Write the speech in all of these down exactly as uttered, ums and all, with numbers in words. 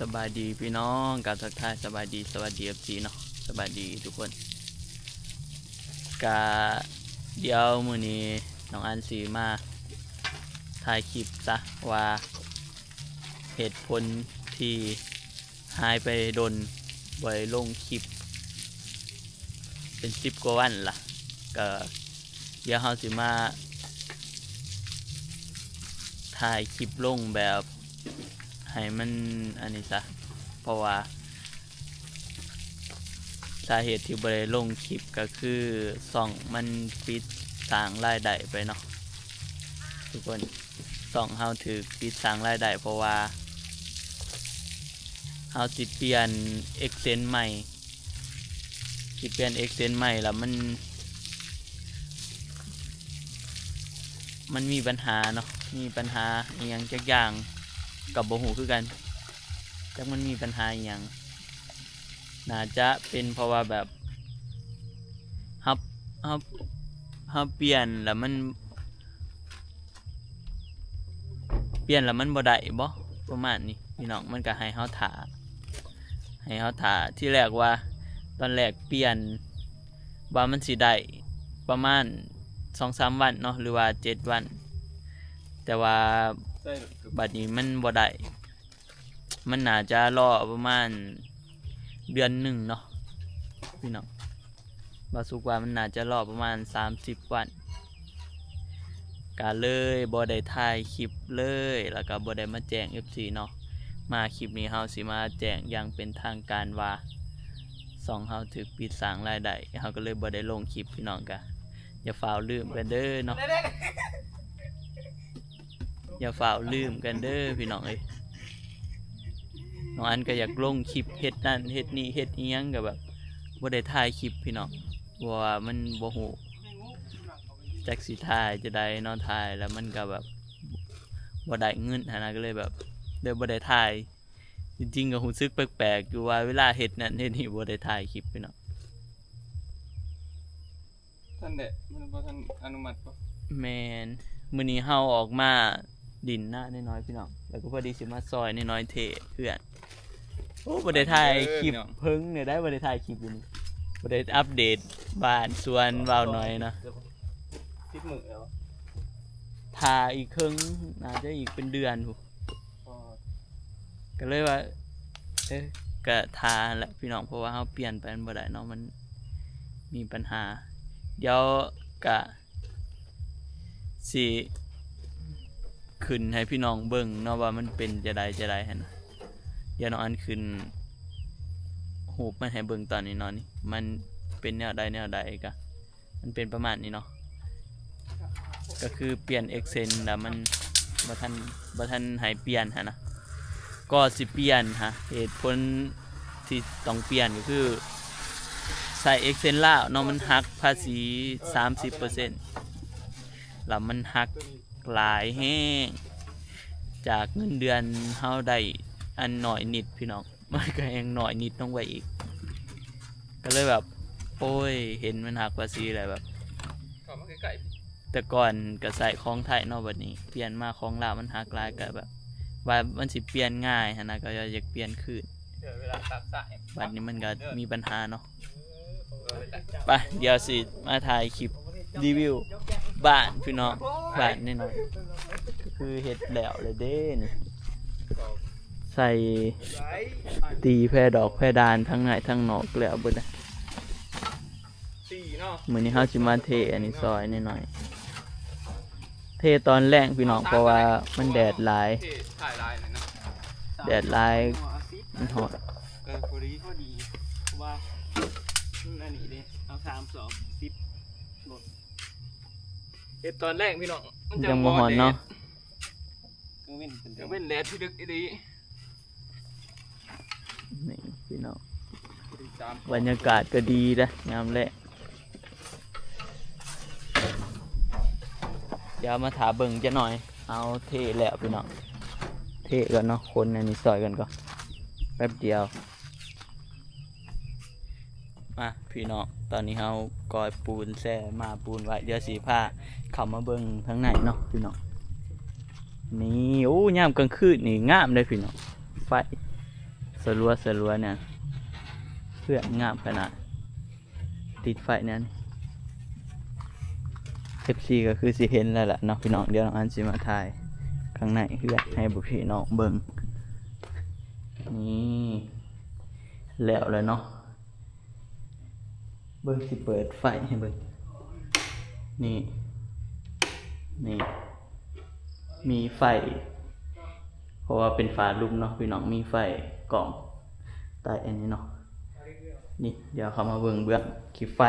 สบายดีพี่น้อง กราบทักทาย สบายดี สวัสดี เอฟซี เนาะ สบายดีทุกคน กะเดี๋ยวมื้อนี้น้องอันสิมาถ่ายคลิปซะว่าเหตุผลที่หายไปโดน บ่ได้ลงคลิปเป็นสิบกว่าวันละ ก็เดี๋ยวเฮาสิมาถ่ายคลิปลงแบบให้มันอันนี้ซะ เพราะว่าสาเหตุที่บ่ได้ลงคลิปก็คือช่องมันปิดสร้างรายได้ไปเนาะทุกคน ช่องเฮาถูกปิดสร้างรายได้ เพราะว่าเฮาสิเปลี่ยน AdSense ใหม่ สิเปลี่ยน AdSense ใหม่แล้วมัน มันมีปัญหาเนาะ มีปัญหาอีหยังจักอย่าง ก็บ่ฮู้คือกัน จักมันมีปัญหาอีหยัง น่าจะเป็นเพราะว่าแบบ เฮา เฮา เฮาเปลี่ยนแล้วมัน เปลี่ยนแล้วมันบ่ได้บ่ ประมาณนี้พี่น้อง มันก็ให้เฮาถ่า ให้เฮาถ่า ทีแรกว่า ตอนแรกเปลี่ยนว่ามันสิได้ประมาณสองสามวันเนาะ หรือว่าเจ็ดวัน แต่ว่า ใช่ บัดนี้มันบ่ได้ มันน่าจะรอประมาณเดือนหนึ่งเนาะพี่น้อง บ่าวสุกว่ามันน่าจะรอประมาณสามสิบวัน ก็เลยบ่ได้ถ่ายคลิปเลย แล้วก็บ่ได้มาแจ้ง เอฟซี เนาะ มาคลิปนี้เฮาสิมาแจ้งอย่างเป็นทางการว่า ช่องเฮาถูกปิดสร้างรายได้ เฮาก็เลยบ่ได้ลงคลิปพี่น้อง ก็อย่าฟ้าวลืมกันเด้อเนาะ อย่าฟ้าวลืมกันเด้อพี่น้องเอ้ย น้องอันก็อยากลงคลิปเฮ็ดนั่นเฮ็ดนี่เฮ็ดอิหยังก็แบบบ่ได้ถ่ายคลิปพี่น้อง เพราะว่ามันบ่ฮู้จักสิถ่ายจะได้เนาะ ถ่ายแล้วมันก็แบบบ่ได้เงินหั้นนะ ก็เลยแบบเลยบ่ได้ถ่าย จริงๆก็รู้สึกแปลกๆอยู่ว่าเวลาเฮ็ดนั่นเฮ็ดนี่บ่ได้ถ่ายคลิปพี่น้อง ท่านเดะมันบ่ทันอนุมัติบ่ แม่น มื้อนี้เฮาออกมาดินนาน้อยๆพี่น้อง แล้วก็พอดีสิมาซอยน้อยๆเทเฮือน โอ้ บ่ได้ถ่ายคลิป เออพี่น้อง เพิ่งเนี่ยได้ บ่ได้ถ่ายคลิปอยู่นี่ บ่ได้อัปเดตบ้านสวนบ่าวน้อยเนาะ สิบมื้อแล้ว ถ่าอีกเคิ่ง น่าจะอีกเป็นเดือนพุ้น ก็เลยว่า เอ้ย ก็ถ่าแหละพี่น้อง เพราะว่าเฮาเปลี่ยนไปมันบ่ได้เนาะ มันมีปัญหา เดี๋ยวก็สิขึ้นให้พี่น้องเบิ่งเนาะ ว่ามันเป็นจะใดจะใดหั้นนะ เดี๋ยวน้องอันขึ้นรูปมันให้เบิ่งตอนนี้เนาะ นี่มันเป็นแนวใดแนวใดก็ มันเป็นประมาณนี้เนาะ ก็คือเปลี่ยน AdSense แล้วมันบ่ทัน บ่ทันให้เปลี่ยนหั้นนะ ก็สิเปลี่ยนฮะ เหตุผลที่ต้องเปลี่ยนก็คือ ใช้ AdSense ลาวเนาะ มันหักภาษีสามสิบเปอร์เซ็นต์ แล้วมันหักหลายแฮง จากเงินเดือนเฮาได้อันน้อยนิดพี่น้อง มันก็ยังน้อยนิดลงไปอีก ก็เลยแบบ โอ้ย เห็นมันหักภาษีแล้วแบบ เข้ามาใกล้ๆ แต่ก่อนก็ใช้ของไทยเนาะ บัดนี้เปลี่ยนมาของลาวมันหักหลาย ก็แบบ ว่ามันสิเปลี่ยนง่ายหั้นนะ ก็อยากเปลี่ยนคืน เดี๋ยวเวลาตัดสาย บัดนี้มันก็มีปัญหาเนาะ เออ ไป เดี๋ยวสิมาถ่ายคลิปรีวิวบ้านพี่น้อง บ้านน้อยๆ ก็คือเฮ็ดแล้วเลยเด้นี่ ใส่ตีแผ่ดอกแผ่ดานทั้งในทั้งนอกแล้วเบิดนะ สี่เนาะ มื้อนี้เฮาสิมาเทอันนี้ซอยน้อยๆ เทตอนแลงพี่น้อง เพราะว่ามันแดดหลาย เทถ่ายลายเลยนะ แดดหลาย มันฮ้อน เออ พอดี พอดี เพราะว่ามันอันนี้เด้ เอาสาม สอง สิบ ลด เฮ็ดตอนแลงพี่น้อง มันจัง ยังบ่ฮ้อนเนาะ แดด กลางเว้นเป็น กลางเว้นแดดที่ดึกอีหลี นี่พี่น้อง สาม บรรยากาศก็ดีนะยามแลง เดี๋ยวมาถ่าเบิ่งจักหน่อย เอาเทแล้วพี่น้อง เทก่อนเนาะ คนอันนี้ซอยกันก่อน แป๊บเดียว มาพี่น้อง ตอนนี้เฮากอยปูนแซ่มาปูนไว้ เดี๋ยวสิพาเข้ามาเบิ่งทางในเนาะพี่น้อง นี่ โอ้ ยามกลางคืนนี่งามเลยพี่น้อง ไฟ สลัวสลัวเนี่ย เพื่อนงามขนาด ติดไฟเนี่ย เอฟซี ก็คือสิเห็นแล้วล่ะเนาะพี่น้อง เดี๋ยวน้องอันสิมาถ่ายข้างในเพื่อนให้บุพี่น้องเบิ่ง นี่ แล้วแล้วเนาะ เบิ่งสิเปิดไฟให้เบิ่ง นี่ นี่ มีไฟ เพราะว่าเป็นฝาลุ่มเนาะพี่น้อง มีไฟกล่องใต้อันนี้เนาะ นี่ เดี๋ยวเข้ามาเบิ่งเบื้องขี้ไฟ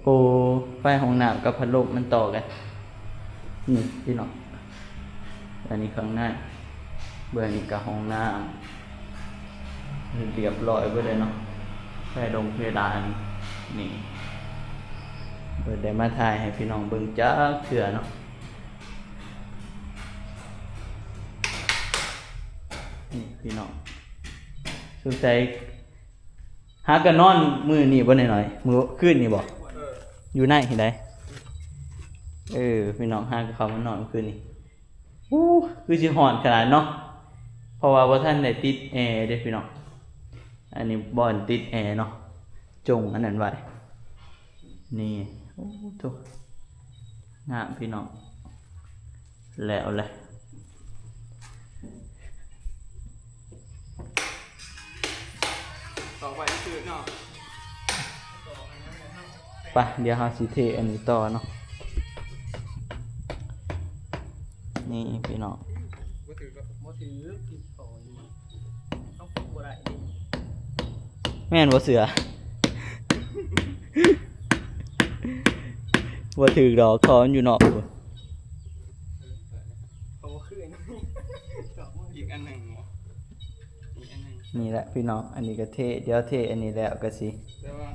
โอ้ ไฟห้องน้ำกับพัดลมมันต่อกัน นี่พี่น้อง อันนี้ข้างหน้า เบื้องนี้ก็ห้องน้ำ เรียบร้อยเบิดเลยเนาะ ไฟลงเพดาน นี่ เบิดได้มาถ่ายให้พี่น้องเบิ่งจักเทื่อเนาะ นี่พี่น้อง สงสัย หาก็นอนมื้อนี้บ่น้อยๆ มื้อคืนนี้บ่ อยู่ในที่ใด เออ พี่น้อง หาก็เข้ามานอนมื้อคืนนี้ อู้ คือสิฮ้อนขนาดเนาะ เพราะว่าบ่ทันได้ติดแอร์เด้พี่น้อง อันนี้บ่อนติดแอร์เนาะ จงอันนั้นไว้ นี่ โอ้ โถ งามพี่น้อง แล้วแหละ ต่อไปคือเนาะ ไป เดี๋ยวเฮาสิเทอันนี้ต่อเนาะ นี่พี่น้อง บ่ถือก็บ่ถือ กินต่ออยู่ ต้องปลูกบ่ได้ดิ แม่นบ่เสือ บ่ถือดอก คอมันอยู่นอกพุ้น โตขึ้น อีกอันหนึ่งเหรอ อีกอันหนึ่ง นี่แหละพี่น้อง อันนี้ก็เท เดี๋ยวเทอันนี้แล้วก็สิ แต่ว่า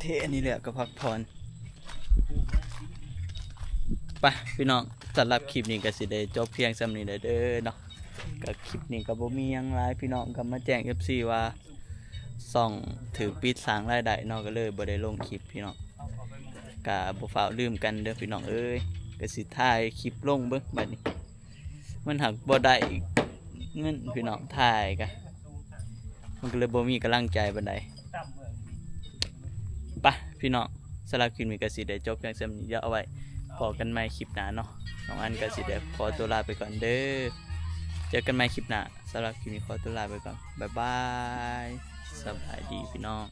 เทอันนี้แล้วก็พักผ่อน ไปพี่น้อง สำหรับคลิปนี้ก็สิได้จบเพียงส่ำนี้เด้อเนาะ ก็คลิปนี้ก็บ่มีหยังหลาย พี่น้องก็มาแจ้ง เอฟซี ว่า ช่องถืกปิดสร้างรายได้เนาะ ก็เลยบ่ได้ลงคลิปพี่น้อง ก็บ่ฟ้าวลืมกันเด้อพี่น้องเอ้ย ก็สิถ่ายคลิปลงเบิ่งบัดนี้ มันหักบ่ได้เงินพี่น้อง ถ่ายกะ มันก็เลยบ่มีกำลังใจปานใด ไปพี่น้อง สำหรับคลิปนี้ก็สิได้จบเพียงส่ำนี้ เดี๋ยวเอาไว้พ้อกันใหม่คลิปหน้าเนาะ น้องอันก็สิได้ขอตัวลาไปก่อนเด้อ เจอกันใหม่คลิปหน้า สำหรับคลิปนี้ขอตัวลาไปก่อน บ๊ายบาย สบายดีพี่น้อง